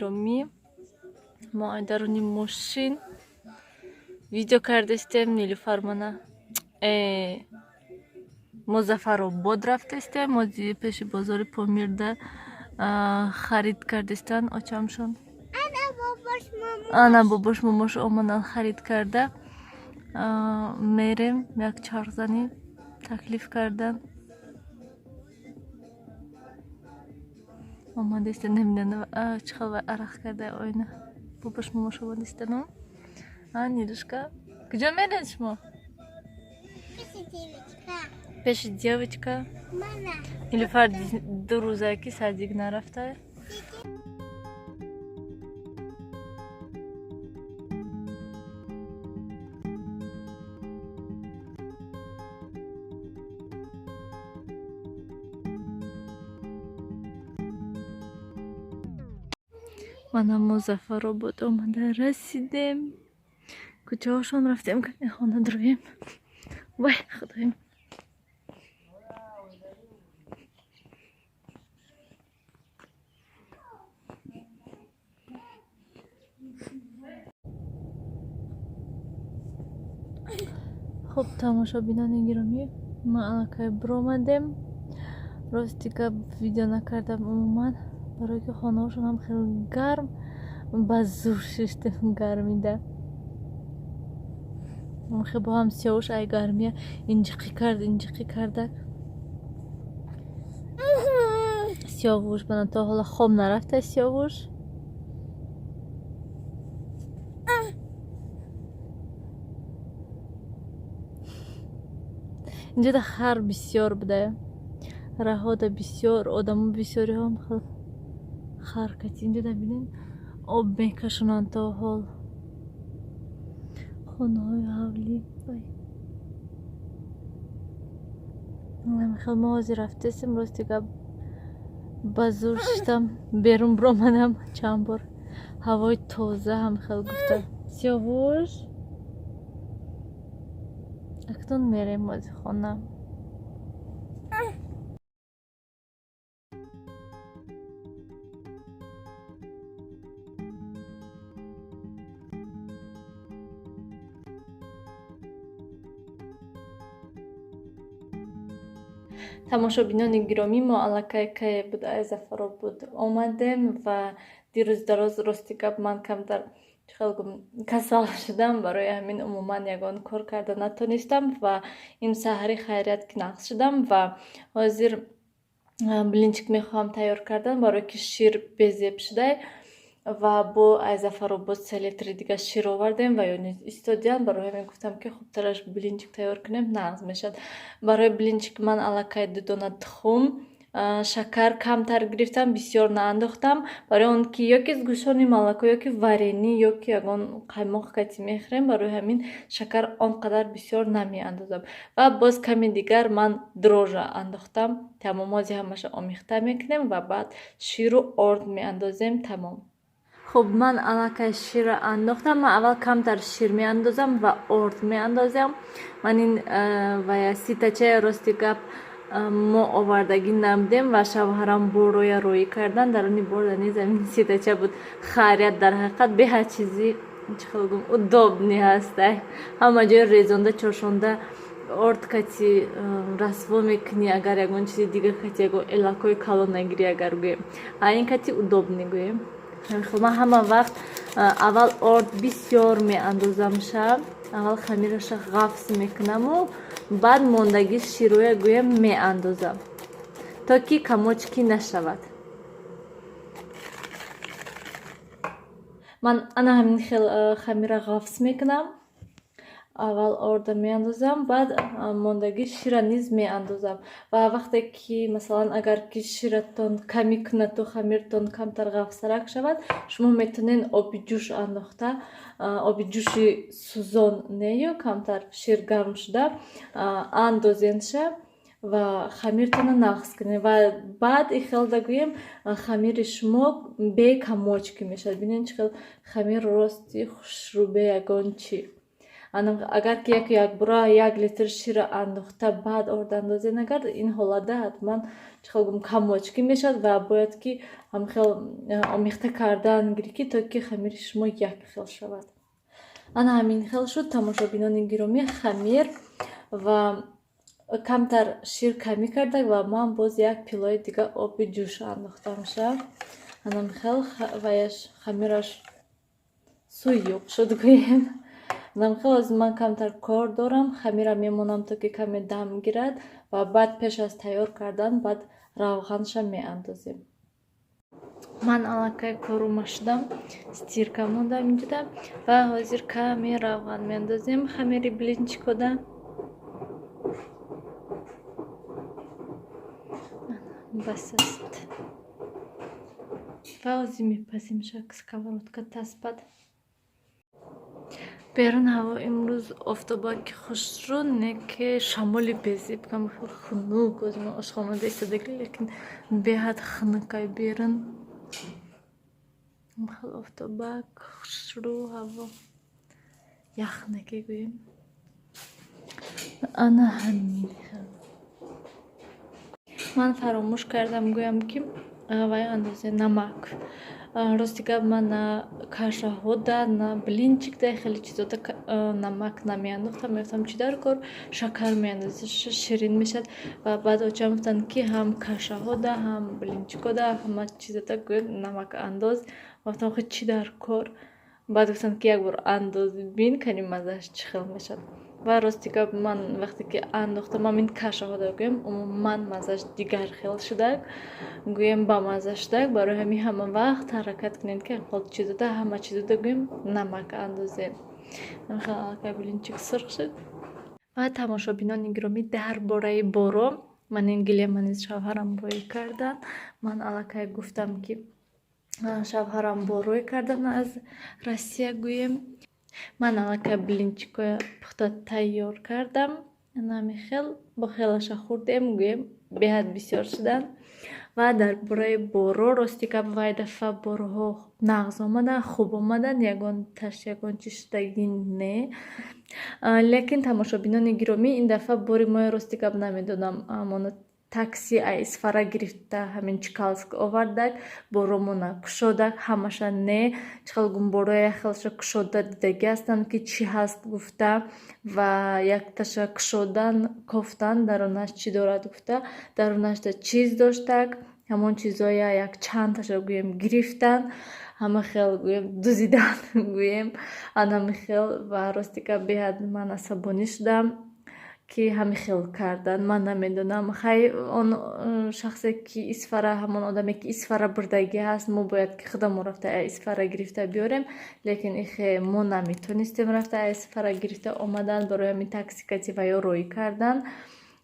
Гиромӣ, мо даруни мошин видео кардастем. Нилуфармона Музаффаробод рафтастем. Мози пеши бозори Помирда харид кардастан очамшон. Ана бобош момош омадан харид карда. Мерем як чархзанӣ таклиф кардан. Омадаиста, намедонам чӣ хел арақ карда оина. Бобош момош омадаистану. А, Нилушка, куҷо меред шумо? Пеши девочка. Нилуфар 2 рӯзае ки садик нарафта. Мана Музаффаробод омада расидем. Кӯчаҳошон рафтем, хона дуроем. Вай, худоем. Хуб, тамошобинони гиромӣ, ма аллакай биромадем. Рости гап, видео накардам умуман, барое ки хонаҳошон ҳам хеле гарм, ба зур шиштем гармида. Бо ҳам Сиёвуш ай гармия инҷиқӣ кард, инҷиқӣ кардак. Сиёвуш мана то ҳола хоб нарафта. Сиёвуш инҷода хар бисёр буда, раҳода бисёр одамо, бисёриҳом хар кати. Инҷода бинед, об мекашонанд то ҳол хонаҳои ҳавлӣ. Хел мо ҳозир рафтесем. Рости гап, ба зур шиштам, берун биромадам чанд бор, ҳавои тоза ҳам хел гуфта. Сиёвуш, акнун мерем ози хона. Тамошобинони гиромӣ, мо аллакай кае буд, ай Зафаробод омадем ва дирӯз дароз, рости гап, ман камтар, чӣ хел гум, касал шудам. Барои ҳамин умуман ягон кор карда натонистам ва ин саҳари хайрият ки нағз шудам ва ҳозир блинчик мехоҳам тайёр кардан, барое ки шир безеб шудай ва бо ай Зафаробод 3 литри дига шир овардем ва ё низ истодиян. Барои ҳамин гуфтам, ки хубтараш блинчик тайёр кунем, нағз мешавад. Барои блинчик ман аллакай 2 дона тухм, шакар камтар гирифтам, бисёр наандохтам, барои он ки ё ки сгущённый молоко, ё ки варенье, ё ки ягон қаймоқ кати мехӯрем. Барои ҳамин шакар он қадар бисёр намеандозам ва боз ками дигар ман дрожжа андохтам. Тамом, ҳозир ҳамаша омехта мекунем ва баъд ширу орд меандозем, тамом. Хуб, ман аллакай ширро андохтам. Ман аввал камтар шир меандозам ва орд меандозам. Ман ин ва ситачаи, рости гап, мо овардагӣ набудем ва шавҳарам борроя роӣ кардан. Даруни борда низ ҳамин ситача буд. Хайрият, дар ҳақиқат беҳад чизи, чӣ хел гум, удобный ҳастай. Ҳама ҷой резонда, чошонда, орд кати расво мекунӣ. Агар ягон чизи дига кати, ягон элакҳои калон нагирӣ, агар гӯем, а ин кати удобный гӯем. Ман ҳама вақт аввал орд бисёр меандозам, ша аввал хамираша ғафс мекунаму баъд мондагӣ широя гӯям меандозам, то ки комочки нашавад. Ман ана ҳамин хел хамира ғафс мекунам. Аввал орда меандозам, баъд мондагӣ шира низ меандозам. Ва вақте ки, масалан, агар ки ширатон камӣ кунаду хамиртон камтар ғафсарак шавад, шумо метавонед оби ҷӯш андохта, оби ҷӯши сӯзон не, ё камтар шир гарм шуда андозенша ва хамиртонро нағз кунед. Ва баъд ихелда гӯем, хамири шумо бе комочки мешавад. Бинед, чӣ хел хамир рости хушрӯ, бе ягон чӣ. Агар ки яку якбора 1 литр шира андохта, баъд орд андозед, агар ин ҳолатда ҳатман, чӣ хел гум, комочки мешавад ва бояд ки ҳамхел омехта кардан гирӣ, ки то ки хамири шумо як хел шавад. Ана ҳамин хел шуд, тамошобинони гиромӣ, хамир ва камтар шир камӣ карда ва ман боз як пилои дига оби ҷӯш андохтамша. Анамхел ваяш хамираш суюқ шуд, гӯем. Анамхел аз ман камтар кор дорам, хамира мемонам, то ки каме дам гирад ва баъд пеш аз тайёр кардан баъд равғанша меандозем. Ман аллакай корума шудам, стирка мондам инҷода ва ҳозир каме равған меандозем хамири блинчикода. Бас аст ва ҳозир мепазем шак сковородка таспад. Берун ҳаво имрӯз офтобаки хушрӯ, не ки шамоли безеб, кам хунук. Ҳозир ман ошхонада истодаги, лекин беҳад хунукай берун. Хел офтобак хушрӯ, ҳаво ях неки, гӯем. Ана ҳамин хел. Ман фаромӯш кардам гӯям, ки вай андозе намак. Рости гап, ман на кашаҳода, на блинчикда, хеле чизода намак намеандохтам. Мегуфтам, чӣ дар кор, шакар меандозӣ, ширин мешавад. Ва баъд очам гуфтанд, ки ҳам кашаҳода, ҳам блинчикода, ҳама чизода, гӯё, намак андоз. Гуфтам, хо чӣ дар кор? Баъд гуфтанд, ки як бор андоз, бин, кани маззааш чӣ хел мешавад. Ва рости гап, ман вақте ки андохтам ҳамин кашаҳода, гӯем, умуман маззааш дигар хел шудак, гӯем, бамазза шудак. Барои ҳамин ҳама вақт ҳаракат кунед, ки чизода, ҳама чизода, гӯем, намак андозед. Аллакай блинчик сурх шуд. Ва тамошобинони гиромӣ, дар бораи боро, ман ин гилема низ шавҳарам рӯй кардан. Ман аллакай гуфтам, ки шавҳарам борӯй кардан аз Россия, гӯем. Ман аллакай блинчикоя пухта тайёр кардам. Ана хел бо хелаша хӯрдем, гӯем, беҳад бисёр шуданд. Ва дар бораи боро, рости гап, вай дафъа борҳо нағз омаданд, хуб омаданд, ягон таш, ягон чиз шудагӣ не. Лекин, тамошобинони гиромӣ, ин дафъа бори моя, рости гап, намедонам, амона такси Исфара гирифта ҳамин Чкалск овардак, боромона кушодак, ҳамаша не, чихел гум, бороя хелша кушода дидагӣ ҳастанд, ки чӣ ҳаст гуфта, ва якташа кушодан, кофтан, дарунаш чӣ дорад гуфта, дарунашда чиз доштак, ҳамон чизоя як чандташа, гӯем, гирифтан, ҳама хел, гӯем, дузидан, гӯем, анами хел. Ва рости гап, беҳад ман асабонӣ шудам, ки ҳамин хел кардан. Ман намедонам, хай, он шахсе ки Исфара, ҳамон одаме ки Исфара бурдагӣ ҳаст, мо бояд ки худамон рафта Исфара гирифта биёрем, лекин ихе мо наметонистем рафта Исфара гирифта омадан. Барои ҳамин такси кати ва ё роӣ кардан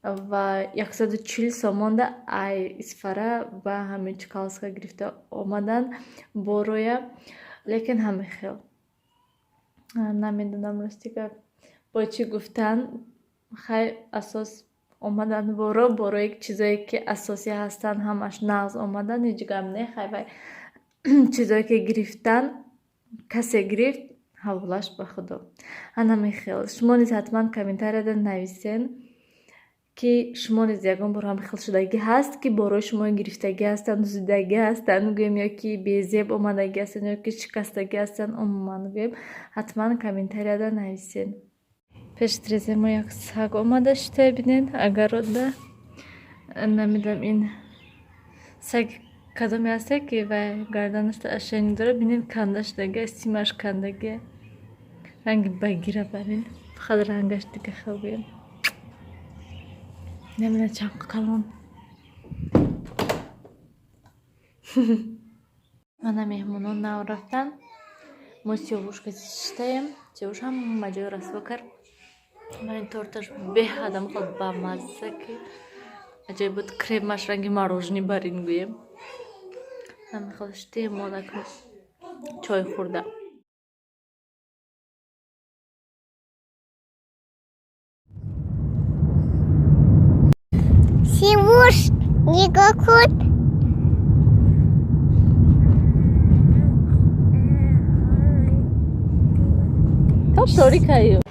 ва 140 сомонда ай Исфара ба ҳамин Чкалска гирифта омадан бороя. Лекин ҳамин хел, намедонам, рости гап, бо чӣ гуфтан. Хай, асос омадан боро, борои чизое ки асосӣ ҳастанд, ҳамаш нағз омадан, ҳеҷ гап не. Хай, вай чизое ки гирифтан, касе гирифт, ҳаволаш ба Худо. Ана хел. Шумо низ ҳатман комментарияда нависен, ки шумо низ ягон бор ҳам хел шудагӣ ҳаст, ки борои шумо гирифтагӣ ҳастанд, дузидагӣ ҳастанд, гӯем, ё ки безеб омадагӣ ҳастанд, ё ки шикастагӣ ҳастанд, умуман, гӯем, ҳатман комментарияда нависен. Пеши тирезаи мо як саг омада шуда, бинед, агарода. Намедонам, ин саг кадоме ҳасте, ки вай гарданаш ошейник дорад. Бинед, канда шудагӣ, симаш кандагӣ, ранги багира барин, фақат рангаш дига хел, гӯем. Намедонам, чанд калон. Мана меҳмонон нав рафтанд, мо Сиёвушка шиштаем. Сиёвуш ҳама ҷой расво кард. Ман ин торташ беҳадам хел бамазза, ки аҷоиб буд, кремаш ранги мороженое барин, гӯем. Ҳама хел шиштаем мо чой хӯрда. Сиёвуш, нигоҳ кун. Топ торикаю.